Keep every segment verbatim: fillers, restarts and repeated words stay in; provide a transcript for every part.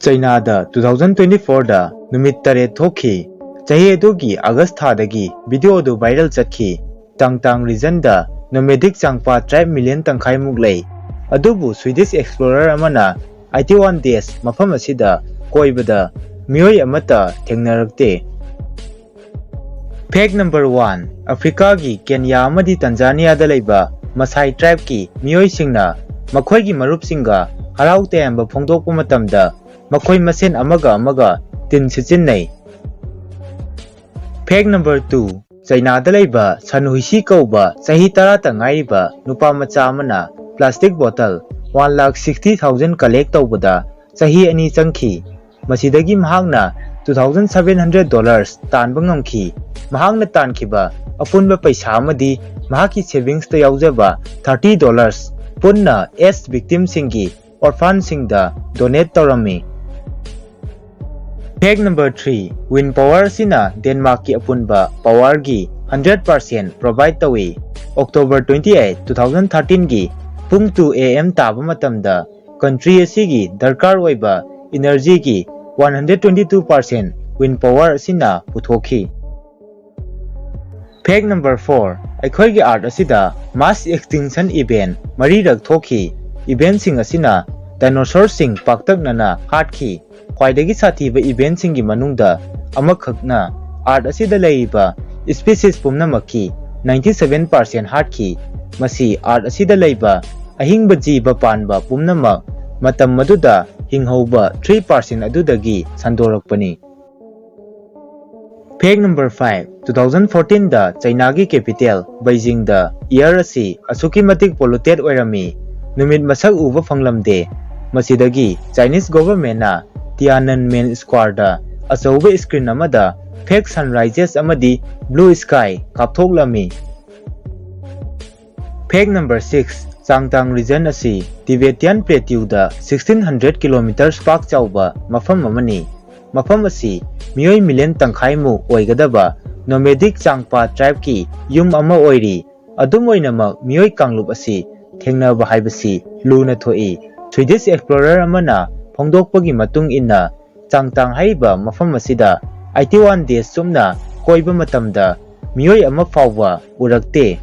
ꯆꯩꯅꯥꯗ two thousand twenty fourꯗ ꯅꯨꯃꯤꯠ ꯇꯔꯦꯠ ꯊꯣꯛꯈꯤ꯫ ꯆꯍꯤ ꯑꯗꯨꯒꯤ ꯑꯥꯒꯁ ꯊꯥꯗꯒꯤ ꯚꯤꯗꯤꯑꯣ ꯑꯗꯨ ꯚꯥꯏꯔꯦꯜ ꯆꯠꯈꯤ꯫ ꯇꯥꯡꯇꯥꯡ ꯔꯤꯖꯟꯗ ꯅꯣꯃꯦꯗꯤꯛ ꯆꯥꯡꯄꯥ ꯇ꯭ꯔꯥꯏꯕ ꯃꯤꯂꯤꯌꯟ ꯇꯪꯈꯥꯏꯃꯨꯛ ꯂꯩ꯫ ꯑꯗꯨꯕꯨ ꯁ꯭ꯋꯤꯗꯤꯁ ꯑꯦꯛꯁꯄ꯭ꯂꯣꯔꯔ ꯑꯃꯅ eighty one days ꯃꯐꯝ ꯑꯁꯤꯗ ꯀꯣꯏꯕꯗ ꯃꯤꯑꯣꯏ ꯑꯃꯠꯇ ꯊꯦꯡꯅꯔꯛꯇꯦ꯫ Fact number one, ꯑꯐ꯭ꯔꯤꯀꯥꯒꯤ ꯀꯦꯟꯌꯥ ꯑꯃꯗꯤ ꯇꯟꯖꯥꯅꯤꯌꯥꯗ ꯂꯩꯕ ꯃꯁꯥꯏ ꯇ꯭ꯔꯥꯏꯕꯀꯤ ꯃꯤꯑꯣꯏꯁꯤꯡꯅ ꯃꯈꯣꯏꯒꯤ ꯃꯔꯨꯞꯁꯤꯡꯒ ꯍꯔꯥꯎ ꯇꯌꯥꯝꯕ ꯐꯣꯡꯗꯣꯛꯄ ꯃꯇꯝꯗ ꯃꯈꯣꯏ ꯃꯁꯦꯟ ꯑꯃꯒ ꯑꯃꯒ ꯇꯤꯟ ꯁꯤꯠꯆꯤꯟꯅꯩ꯫ Fact number two, ꯆꯩꯅꯥꯗ ꯂꯩꯕ ꯁꯟ ꯍꯨꯏꯁꯤ ꯀꯧꯕ ꯆꯍꯤ ꯇꯔꯥꯇ ꯉꯥꯏꯔꯤꯕ ꯅꯨꯄꯥ ꯃꯆꯥ ꯑꯃꯅ plastic bottle one lakh sixty thousand collect ꯇꯧꯕꯗ ꯆꯍꯤ ꯑꯅꯤ ꯆꯪꯈꯤ꯫ ꯃꯁꯤꯗꯒꯤ ꯃꯍꯥꯛꯅ two thousand seven hundred dollars ꯇꯥꯟꯕ ꯉꯝꯈꯤ꯫ ꯃꯍꯥꯛꯅ ꯇꯥꯟꯈꯤꯕ ꯑꯄꯨꯟꯕ ꯄꯩꯁꯥ ꯑꯃꯗꯤ ꯃꯍꯥꯛꯀꯤ savings ꯇ ꯌꯥꯎꯖꯕ thirty dollars ꯄꯨꯟꯅ AIDS victim ꯁꯤꯡꯒꯤ orphan ꯁꯤꯡꯗ donate ꯇꯧꯔꯝꯃꯤ꯫ Fact number three, wind power ꯑꯁꯤꯅ ꯗꯦꯟꯃꯥꯔꯛꯀꯤ ꯑꯄꯨꯟꯕ power ꯒꯤ hundred percent provide ꯇꯧꯏ꯫ October twenty eight, two thousand thirteen ꯒꯤ ꯄꯨꯡ two A M ꯇꯥꯕ ꯃꯇꯝꯗ country ꯑꯁꯤꯒꯤ ꯗꯔꯀꯥꯔ ꯑꯣꯏꯕ energy ꯒꯤ one hundred twenty two percent wind power ꯑꯁꯤꯅ ꯄꯨꯊꯣꯛꯈꯤ꯫ Fact number four, ꯑꯩꯈꯣꯏꯒꯤ earth ꯑꯁꯤꯗ mass extinction event ꯃꯔꯤꯔꯛ ꯊꯣꯛꯈꯤ꯫ Event ꯁꯤꯡ ꯑꯁꯤꯅ dinosaur ꯁꯤꯡ ꯄꯥꯛꯇꯛꯅꯅ ꯍꯥꯠꯈꯤ꯫ ꯈ꯭ꯋꯥꯏꯗꯒꯤ ꯁꯥꯊꯤꯕ event ꯁꯤꯡꯒꯤ ꯃꯅꯨꯡꯗ ꯑꯃꯈꯛꯅ earth ꯑꯁꯤꯗ ꯂꯩꯔꯤꯕ species ꯄꯨꯝꯅꯃꯛꯀꯤ ninety seven percent ꯍꯥꯠꯈꯤ꯫ ꯃꯁꯤ earth ꯑꯁꯤꯗ ꯂꯩꯕ ꯑꯍꯤꯡꯕ ꯖꯤꯕ ꯄꯥꯟꯕ ꯄꯨꯝꯅꯃꯛ ꯃꯇꯝ ꯑꯗꯨꯗ ꯍꯤꯡꯍꯧꯕ three percent ꯑꯗꯨꯗꯒꯤ ꯁꯟꯗꯣꯔꯛꯄꯅꯤ꯫ Fact number five, two thousand fourteen ꯗ ꯆꯩꯅꯥꯒꯤ capital ꯕꯩꯖꯤꯡꯗ air ꯑꯁꯤ ꯑꯁꯨꯛꯀꯤ ꯃꯇꯤꯛ polluted ꯑꯣꯏꯔꯝꯃꯤ, ꯅꯨꯃꯤꯠ ꯃꯁꯛ ꯎꯕ ꯐꯪꯂꯝꯗꯦ꯫ ꯃꯁꯤꯗꯒꯤ Chinese government ꯅ Tiananmen Square ꯗ ꯑꯆꯧꯕ screen ꯑꯃꯗ fake sunrises ꯑꯃꯗꯤ blue sky ꯀꯥꯞꯊꯣꯛꯂꯝꯃꯤ꯫ Fact number six, ꯆꯥꯡꯇꯥꯡ region ꯑꯁꯤ Tibetan Plateau ꯗ sixteen hundred kilometers ꯄꯥꯛ ꯆꯥꯎꯕ ꯃꯐꯝ ꯑꯃꯅꯤ꯫ ꯃꯐꯝ ꯑꯁꯤ ꯃꯤꯑꯣꯏ million ꯇꯪꯈꯥꯏꯃꯨꯛ ꯑꯣꯏꯒꯗꯕ nomadic ꯆꯥꯡꯄꯥ tribe ꯀꯤ ꯌꯨꯝ ꯑꯃ ꯑꯣꯏꯔꯤ꯫ ꯑꯗꯨꯝ ꯑꯣꯏꯅꯃꯛ, ꯃꯤꯑꯣꯏ ꯀꯥꯡꯂꯨꯞ ꯑꯁꯤ ꯊꯦꯡꯅꯕ ꯍꯥꯏꯕꯁꯤ ꯂꯨꯅ ꯊꯣꯛꯏ꯫ Swedish explorer ꯑꯃꯅ ꯐꯣꯡꯗꯣꯛꯄꯒꯤ ꯃꯇꯨꯡ ꯏꯟꯅ, ꯆꯥꯡꯇꯥꯡ ꯍꯥꯏꯔꯤꯕ ꯃꯐꯝ ꯑꯁꯤꯗ eighty one days ꯆꯨꯞꯅ ꯀꯣꯏꯕ ꯃꯇꯝꯗ ꯃꯤꯑꯣꯏ ꯑꯃ ꯐꯥꯎꯕ ꯎꯔꯛꯇꯦ꯫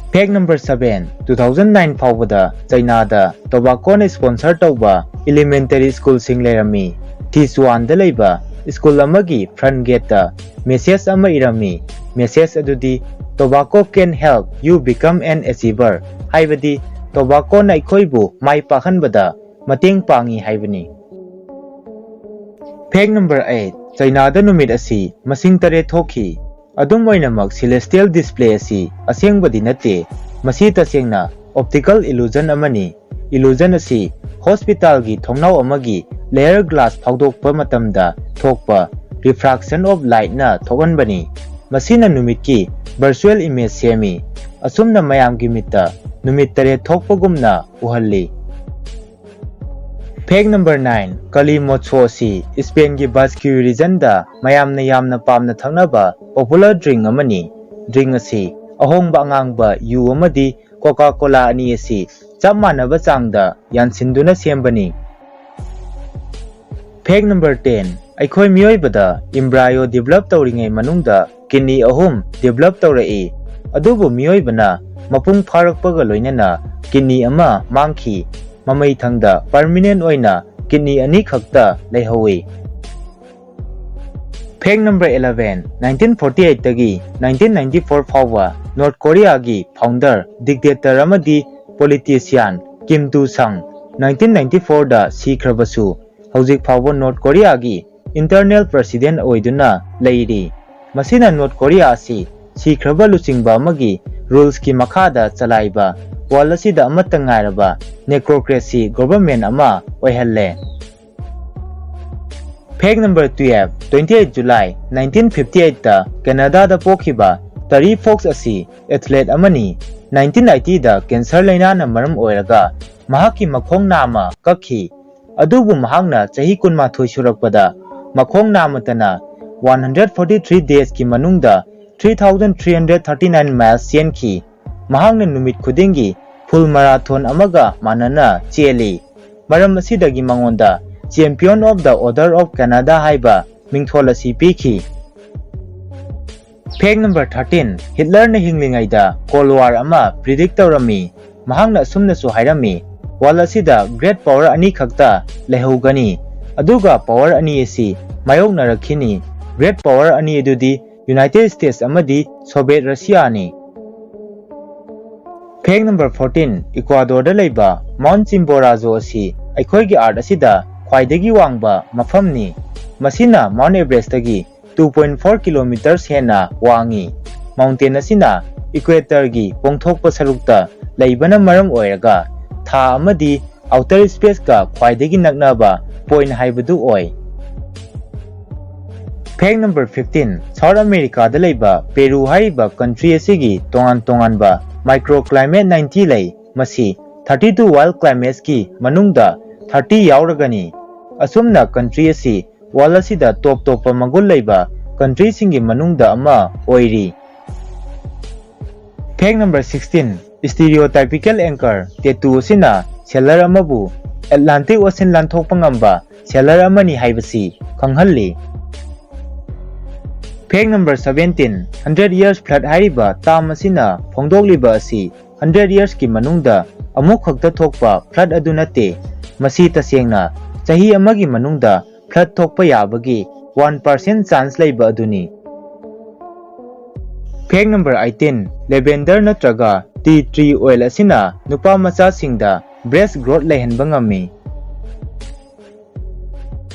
Fact number seven, two thousand nine ꯐꯥꯎꯕꯗ ꯆꯩꯅꯥꯗ ꯇꯣꯕꯥꯀꯣꯅ sponsor ꯇꯧꯕ elementary schoolꯁꯤꯡ ꯂꯩꯔꯝꯃꯤ꯫ ꯇꯤꯆꯨꯋꯥꯟꯗ ꯂꯩꯕ school ꯑꯃꯒꯤ front gateꯇ message ꯑꯃ ꯏꯔꯝꯃꯤ꯫ Message ꯑꯗꯨꯗꯤ "Tobacco can help you become an achiever", ꯍꯥꯏꯕꯗꯤ ꯇꯣꯕꯥꯀꯣꯅ ꯑꯩꯈꯣꯏꯕꯨ ꯃꯥꯏ ꯄꯥꯛꯍꯟꯕꯗ ꯃꯇꯦꯡ ꯄꯥꯡꯏ ꯍꯥꯏꯕꯅꯤ꯫ Fact number eight, ꯆꯩꯅꯥꯗ ꯅꯨꯃꯤꯠ ꯑꯁꯤ ꯃꯁꯤꯡ ꯇꯔꯦꯠ ꯊꯣꯛꯈꯤ꯫ ꯑꯗꯨꯝ ꯑꯣꯏꯅꯃꯛ, celestial display ꯑꯁꯤ ꯑꯁꯦꯡꯕꯗꯤ ꯅꯠꯇꯦ꯫ ꯃꯁꯤ ꯇꯁꯦꯡꯅ optical illusion ꯑꯃꯅꯤ꯫ Illusion ꯑꯁꯤ hospitalꯒꯤ ꯊꯣꯡꯅꯥꯎ ꯑꯃꯒꯤ layer glass ꯐꯥꯎꯗꯣꯛꯄ ꯃꯇꯝꯗ ꯊꯣꯛꯄ refraction of lightꯅ ꯊꯣꯛꯍꯟꯕꯅꯤ꯫ ꯃꯁꯤꯅ ꯅꯨꯃꯤꯠꯀꯤ virtual image ꯁꯦꯝꯃꯤ꯫ ꯑꯁꯨꯝꯅ ꯃꯌꯥꯝꯒꯤ ꯃꯤꯠꯇ ꯅꯨꯃꯤꯠ ꯇꯔꯦꯠ ꯊꯣꯛꯄꯒꯨꯝꯅ ꯎꯍꯜꯂꯤ꯫ Fact number nine, ꯀꯂꯤ ꯃꯣꯠꯁꯣ ꯑꯁꯤ ꯁ꯭ꯄꯦꯟꯒꯤ ꯕꯥꯁꯀ꯭ꯌꯨ ꯔꯤꯖꯟꯗ ꯃꯌꯥꯝꯅ ꯌꯥꯝꯅ ꯄꯥꯝꯅ ꯊꯛꯅꯕ popular drink ꯑꯃꯅꯤ꯫ Drink ꯑꯁꯤ ꯑꯍꯣꯡꯕ ꯑꯉꯥꯡꯕ ꯌꯨ ꯑꯃꯗꯤ ꯀꯣꯀꯥ ꯀꯣꯂꯥ ꯑꯅꯤ ꯑꯁꯤ ꯆꯞ ꯃꯥꯟꯅꯕ ꯆꯥꯡꯗ ꯌꯥꯟꯁꯤꯟꯗꯨꯅ ꯁꯦꯝꯕꯅꯤ꯫ Fact number ten, ꯑꯩꯈꯣꯏ ꯃꯤꯑꯣꯏꯕꯗ embryo develop ꯇꯧꯔꯤꯉꯩ ꯃꯅꯨꯡꯗ kidney ꯑꯍꯨꯝ develop ꯇꯧꯔꯛꯏ꯫ ꯑꯗꯨꯕꯨ ꯃꯤꯑꯣꯏꯕꯅ ꯃꯄꯨꯡ ꯐꯥꯔꯛꯄꯒ ꯂꯣꯏꯅꯅ kidney ꯑꯃ ꯃꯥꯡꯈꯤ꯫ ꯃꯃꯩꯊꯪꯗ permanent ꯑꯣꯏꯅ kidney ꯑꯅꯤ ꯈꯛꯇ ꯂꯩꯍꯧꯏ꯫ Fact number eleven, nineteen forty eight ꯇꯒꯤ nineteen ninety four ꯐꯥꯎꯕ North Korea ꯒꯤ founder, dictator ꯑꯃꯗꯤ politician Kim Tu Sung nineteen ninety four ꯗ ꯁꯤꯈ꯭ꯔꯕꯁꯨ, ꯍꯧꯖꯤꯛ ꯐꯥꯎꯕ North Korea ꯒꯤ eternal president ꯑꯣꯏꯗꯨꯅ ꯂꯩꯔꯤ꯫ ꯃꯁꯤꯅ North Korea ꯑꯁꯤ ꯁꯤꯈ꯭ꯔꯕ ꯂꯨꯆꯤꯡꯕ ꯑꯃꯒꯤ rules ꯀꯤ ꯃꯈꯥꯗ ꯆꯂꯥꯏꯕ world ꯑꯁꯤꯗ ꯑꯃꯠꯇ ꯉꯥꯏꯔꯕ necrocracy government ꯑꯃ ꯑꯣꯏꯍꯜꯂꯦ꯫ Fact number twelve, twenty eight July nineteen fifty eight ꯇ Canada ꯗ ꯄꯣꯛꯈꯤꯕ Terry Fox ꯑꯁꯤ athlete ꯑꯃꯅꯤ꯫ Nineteen eighty ꯗ cancer ꯂꯩꯅꯥꯅ ꯃꯔꯝ ꯑꯣꯏꯔꯒ ꯃꯍꯥꯛꯀꯤ ꯃꯈꯣꯡ ꯅꯥꯝꯃ ꯀꯛꯈꯤ꯫ ꯑꯗꯨꯕꯨ ꯃꯍꯥꯛꯅ ꯆꯍꯤ ꯀꯨꯟꯃꯥꯊꯣꯏ ꯁꯨꯔꯛꯄꯗ ꯃꯈꯣꯡ ꯅꯥꯝꯃꯇꯅ one hundred forty three days ꯀꯤ ꯃꯅꯨꯡꯗ three thousand three hundred thirty nine miles ꯆꯦꯟꯈꯤ꯫ ꯃꯍꯥꯛꯅ ꯅꯨꯃꯤꯠ ꯈꯨꯗꯤꯡꯒꯤ full marathon ꯑꯃꯒ ꯃꯥꯟꯅꯅ ꯆꯦꯜꯂꯤ꯫ ꯃꯔꯝ ꯑꯁꯤꯗꯒꯤ ꯃꯉꯣꯟꯗ Champion of the Order of Canada ꯍꯥꯏꯕ ꯃꯤꯡꯊꯣꯜ ꯑꯁꯤ ꯄꯤꯈꯤ꯫ Fact number thirteen, ꯍꯤꯠꯂꯔꯅ ꯍꯤꯡꯂꯤꯉꯩꯗ Cold War ꯑꯃ predict ꯇꯧꯔꯝꯃꯤ꯫ ꯃꯍꯥꯛꯅ ꯑꯁꯨꯝꯅꯁꯨ ꯍꯥꯏꯔꯝꯃꯤ, "World ꯑꯁꯤꯗ great power ꯑꯅꯤ ꯈꯛꯇ ꯂꯩꯍꯧꯒꯅꯤ, ꯑꯗꯨꯒ power ꯑꯅꯤ ꯑꯁꯤ ꯃꯥꯌꯣꯛꯅꯔꯛꯈꯤꯅꯤ꯫ Great power ꯑꯅꯤ ꯑꯗꯨꯗꯤ United States ꯑꯃꯗꯤ Soviet Russiaꯅꯤ꯫" Fact number fourteen, Ecuadorꯗ ꯂꯩꯕ Mount Chimborazo ꯑꯁꯤ ꯑꯩꯈꯣꯏꯒꯤ earth ꯑꯁꯤꯗ ꯈ꯭ꯋꯥꯏꯗꯒꯤ ꯋꯥꯡꯕ ꯃꯐꯝꯅꯤ꯫ ꯃꯁꯤꯅ Mount Everestꯇꯒꯤ two point four kilometers ꯍꯦꯟꯅ ꯋꯥꯡꯉꯤ꯫ Mountain ꯑꯁꯤꯅ equatorꯒꯤ ꯄꯣꯡꯊꯣꯛꯄ ꯁꯔꯨꯛꯇ ꯂꯩꯕꯅ ꯃꯔꯝ ꯑꯣꯏꯔꯒ ꯊꯥ ꯑꯃꯗꯤ outer spaceꯀ ꯈ꯭ꯋꯥꯏꯗꯒꯤ ꯅꯛꯅꯕ point ꯍꯥꯏꯕꯗꯨ ꯑꯣꯏ꯫ Fact number fifteen, South Americaꯗ ꯂꯩꯕ Peru ꯍꯥꯏꯔꯤꯕ country ꯑꯁꯤꯒꯤ ꯇꯣꯉꯥꯟ ꯇꯣꯉꯥꯟꯕ microclimate ninety ꯂꯩ꯫ ꯃꯁꯤ thirty two wild climatesꯀꯤ ꯃꯅꯨꯡꯗ thirty ꯌꯥꯎꯔꯒꯅꯤ꯫ ꯑꯁꯨꯝꯅ country ꯑꯁꯤ world ꯑꯁꯤꯗ ꯇꯣꯞ ꯇꯣꯞꯄ ꯃꯒꯨꯟ ꯂꯩꯕ countryꯁꯤꯡꯒꯤ ꯃꯅꯨꯡꯗ ꯑꯃ ꯑꯣꯏꯔꯤ꯫ Fact number sixteen, stereotypical anchor tattoo ꯑꯁꯤꯅ sailor ꯑꯃꯕꯨ Atlantic Ocean ꯂꯥꯟꯊꯣꯛꯄ ꯉꯝꯕ sailor ꯑꯃꯅꯤ ꯍꯥꯏꯕꯁꯤ ꯈꯪꯍꯜꯂꯤ꯫ Fact number seventeen, hundred years flood ꯍꯥꯏꯔꯤꯕ term ꯑꯁꯤꯅ ꯐꯣꯡꯗꯣꯛꯂꯤꯕ ꯑꯁꯤ hundred yearsꯀꯤ ꯃꯅꯨꯡꯗ ꯑꯃꯨꯛ ꯈꯛꯇ ꯊꯣꯛꯄ flood ꯑꯗꯨ ꯅꯠꯇꯦ꯫ ꯃꯁꯤ ꯇꯁꯦꯡꯅ ꯆꯍꯤ ꯑꯃꯒꯤ ꯃꯅꯨꯡꯗ flood ꯊꯣꯛꯄ ꯌꯥꯕꯒꯤ one percent chance ꯂꯩꯕ ꯑꯗꯨꯅꯤ꯫ Fact number eighteen, lavender ꯅꯠꯇ꯭ꯔꯒ tea tree oil ꯑꯁꯤꯅ ꯅꯨꯄꯥ ꯃꯆꯥꯁꯤꯡꯗ breast growth ꯂꯩꯍꯟꯕ ꯉꯝꯃꯤ꯫